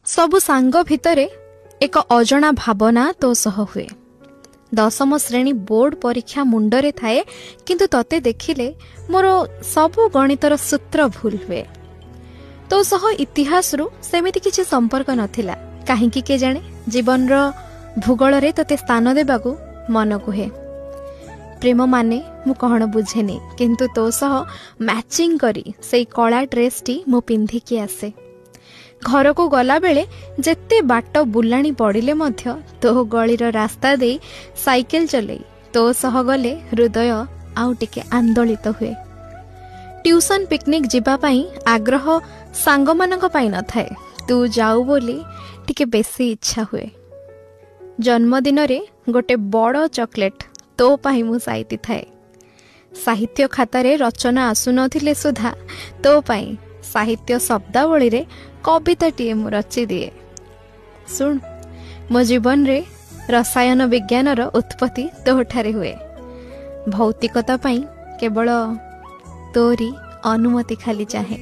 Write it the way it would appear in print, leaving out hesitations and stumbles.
ସବୁ ସାଙ୍ଗ ଭିତରେ ଏକ ଅଜଣା ଭାବନା ତୋ ସହ ହୁଏ। ଦଶମ ଶ୍ରେଣୀ ବୋର୍ଡ ପରୀକ୍ଷା ମୁଣ୍ଡରେ ଥାଏ, କିନ୍ତୁ ତତେ ଦେଖିଲେ ମୋର ସବୁ ଗଣିତର ସୂତ୍ର ଭୁଲ ହୁଏ। ତୋ ସହ ଇତିହାସରୁ ସେମିତି କିଛି ସମ୍ପର୍କ ନଥିଲା। କାହିଁକି କେଜାଣେ ଜୀବନର ଭୂଗୋଳରେ ତତେ ସ୍ଥାନ ଦେବାକୁ ମନ କୁହେ। ପ୍ରେମ ମାନେ ମୁଁ କ'ଣ ବୁଝେନି, କିନ୍ତୁ ତୋ ସହ ମ୍ୟାଚିଂ କରି ସେଇ କଳା ଡ୍ରେସ୍ଟି ମୁଁ ପିନ୍ଧିକି ଆସେ। ଘରକୁ ଗଲାବେଳେ ଯେତେ ବାଟ ବୁଲାଣି ପଡ଼ିଲେ ମଧ୍ୟ ତୋ ଗଳିର ରାସ୍ତା ଦେଇ ସାଇକେଲ ଚଲେଇ ତୋ ସହ ଗଲେ ହୃଦୟ ଆଉ ଟିକେ ଆନ୍ଦୋଳିତ ହୁଏ। ଟ୍ୟୁସନ ପିକନିକ୍ ଯିବା ପାଇଁ ଆଗ୍ରହ ସାଙ୍ଗମାନଙ୍କ ପାଇଁ ନଥାଏ, ତୁ ଯାଉ ବୋଲି ଟିକେ ବେଶୀ ଇଚ୍ଛା ହୁଏ। ଜନ୍ମଦିନରେ ଗୋଟେ ବଡ଼ ଚକୋଲେଟ୍ ତୋ ପାଇଁ ମୁଁ ସାଇତି ଥାଏ। ସାହିତ୍ୟ ଖାତାରେ ରଚନା ଆସୁନଥିଲେ ସୁଦ୍ଧା ତୋ ପାଇଁ ସାହିତ୍ୟ ଶବ୍ଦାବଳୀରେ କବିତାଟିଏ ମୁଁ ରଚିଦିଏ। ଶୁଣ, ମୋ ଜୀବନରେ ରସାୟନ ବିଜ୍ଞାନର ଉତ୍ପତ୍ତି ତୋଠାରେ ହୁଏ। ଭୌତିକତା ପାଇଁ କେବଳ ତୋରି ଅନୁମତି ଖାଲି ଚାହେଁ।